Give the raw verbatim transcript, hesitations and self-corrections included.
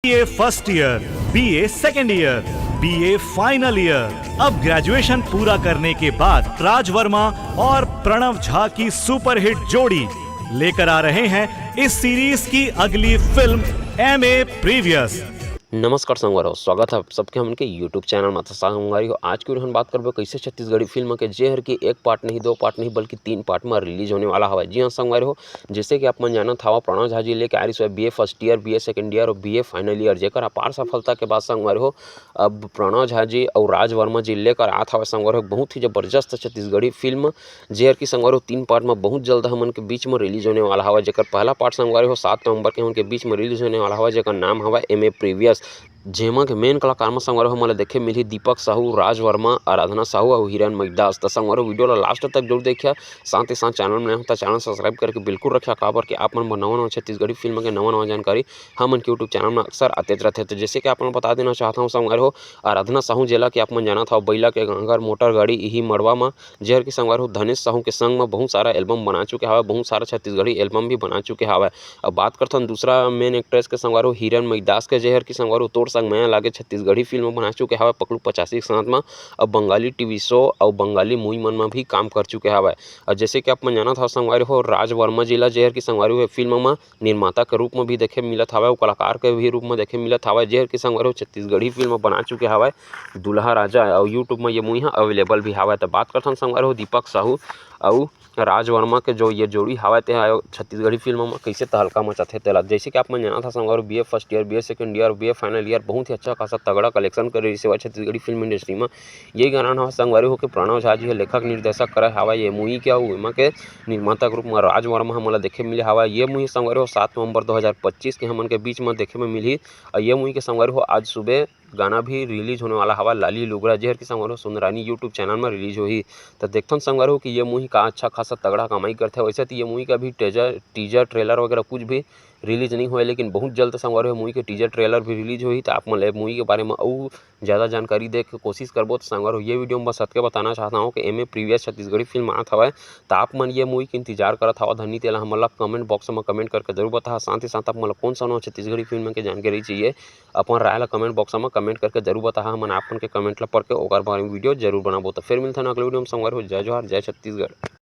BA first year, BA second year, BA final year. अब graduation पूरा करने के बाद राज वर्मा और प्रणव झा की सुपरहिट जोड़ी लेकर आ रहे हैं इस सीरीज की अगली फिल्म एमए प्रीवियस। नमस्कार संगवारी हो, स्वागत है आप सबके हमन के YouTube चैनल में। तो संगवारी हो, आज के हमन बात करबो कैसे छत्तीसगढ़ी फिल्म के, जेहर की एक पार्ट नहीं, दो पार्ट नहीं, बल्कि तीन पार्ट में रिलीज होने वाला हवय। जी हाँ संगवारी हो, जैसे कि आप मन जानत हवा, प्रणव झा जी लेके आ रही बी A first year, B A second year और बी ए फाइनल ईयर, जेकर अपार सफलता के बाद संगवारी हो, अब प्रणव झा जी और राज वर्मा जी लेकर आत हवय संगवारी हो बहुत ही जबरदस्त छत्तीसगढ़ी फिल्म, जेहर की संगवारी हो तीन पार्ट में बहुत जल्द हमन के बीच में रिलीज होने वाला हवय। जेकर पहला पार्ट संगवारी हो सात नवंबर के हमन के बीच में रिलीज होने वाला हवय, जेकर नाम हवय एमए प्रीवियस। जेमा के मेन कलाकार म संगवारी हो हमन ला देखे मिलही दीपक साहू, राज वर्मा, आराधना साहू अउ हिरन मईदास। त संगवारी हो वीडियो ला लास्ट तक जरूर देखिया, साथ ही साथ चैनल में नया हो त चैनल सब्सक्राइब करके बिल्कुल रखिया, काबर कि आप मन बर नवा नवा छत्तीसगढ़ी फिल्म के नवा नवा जानकारी हमन के YouTube चैनल में अक्सर आतेच रथे। तो जैसे कि आप मन बता देना चाहत हूँ संगवारी हो, आराधना साहू जेला कि आप मन जानत हव बइला के गांगर मोटर गाड़ी इही मड़वा म, जेहर की संगवारी हो धनेश साहू के संग म बहुत सारा एल्बम बना चुके हवय, बहुत सारा छत्तीसगढ़ी एल्बम भी बना चुके हवय। अब बात करथन दूसरा मेन एक्ट्रेस के संगवारी हो हिरन मईदास के, जेहर की संगवारी हो तोर संग मया लागे छत्तीसगढ़ी फिल्म बना चुके हवय पकलू पचासी के साथ म। अब बंगाली टीवी शो अउ बंगाली मूवी मन म भी काम कर चुके हवय। और जैसे कि आप मन जानत हव संगवारी हो राज वर्मा जी ला, जेहर की संगवारी हो फिल्म म निर्माता के रूप में भी देखे मिलत हवय अउ कलाकार के भी रूप में देखे मिलत हवय, जेहर की संगवारी हो छत्तीसगढ़ी फिल्म बना चुके हवय दुल्हा राजा। अउ YouTube में ये मूवी ह अवेलेबल भी हवय। त बात करथन संगवारी हो दीपक साहू अउ राज वर्मा के जो ये जोड़ी हवय ते ह छत्तीसगढ़ी फिल्म में कैसे तहलका मचाथे तेला। जैसे कि आप मन जानत हव संगवारी हो B A first year, B A second year, B A final year बहुत ही अच्छा खासा तगड़ा कलेक्शन करे रहिस हवय छत्तीसगढ़ी फिल्म इंडस्ट्री में। यही कारण हवय संगवारी हो कि प्रणव झा जी ह लेखक निर्देशक करे हवय ये मूवी के, अउ एमा के निर्माता के रूप में राज वर्मा हमन ला देखे मिले हवय। ये मूवी संगवारी हो सात नवंबर दो हज़ार पच्चीस के हमन के बीच में देखे में मिलही। अउ ये मूवी के संगवारी हो आज सुबह गाना भी रिलीज होने वाला हवय लाली लुगरा, जेहर की संगवारी हो सुंदरानी YouTube चैनल में रिलीज होही। त देखथन संगवारी हो कि ये मूवी का अच्छा खासा तगड़ा कमाई करथे। वैसे तो ये मूवी का भी टीजर टीजर ट्रेलर वगैरह कुछ भी रिलीज नहीं होए, लेकिन बहुत जल्द संगवारी हो मूवी के टीजर ट्रेलर भी रिलीज होही। त आप मन ला मूवी के बारे में अउ ज्यादा जानकारी दे के कोशिश करबो। त संगवारी हो ये वीडियो में बस अतके बताना चाहत हूँ कि एमए प्रीवियस छत्तीसगढ़ी फिल्म आत हवय, त आप मन ये मूवी के इंतजार करत हवा धनी तेला हमन ला कमेंट बॉक्स में कमेंट करके जरूर बताहा। साथ ही साथ आप मन ला कौन सा नवा छत्तीसगढ़ी फिल्म के जानकारी चाहिए, अपन राय ला कमेंट बॉक्स में कमेंट करके जरूर बताहा। हमन आप मन के कमेंट ला पढ़ के ओकर बारे में वीडियो जरूर बनाबो। त फिर मिलथन अगले वीडियो में संगवारी हो। जय जोहार, जय छत्तीसगढ़।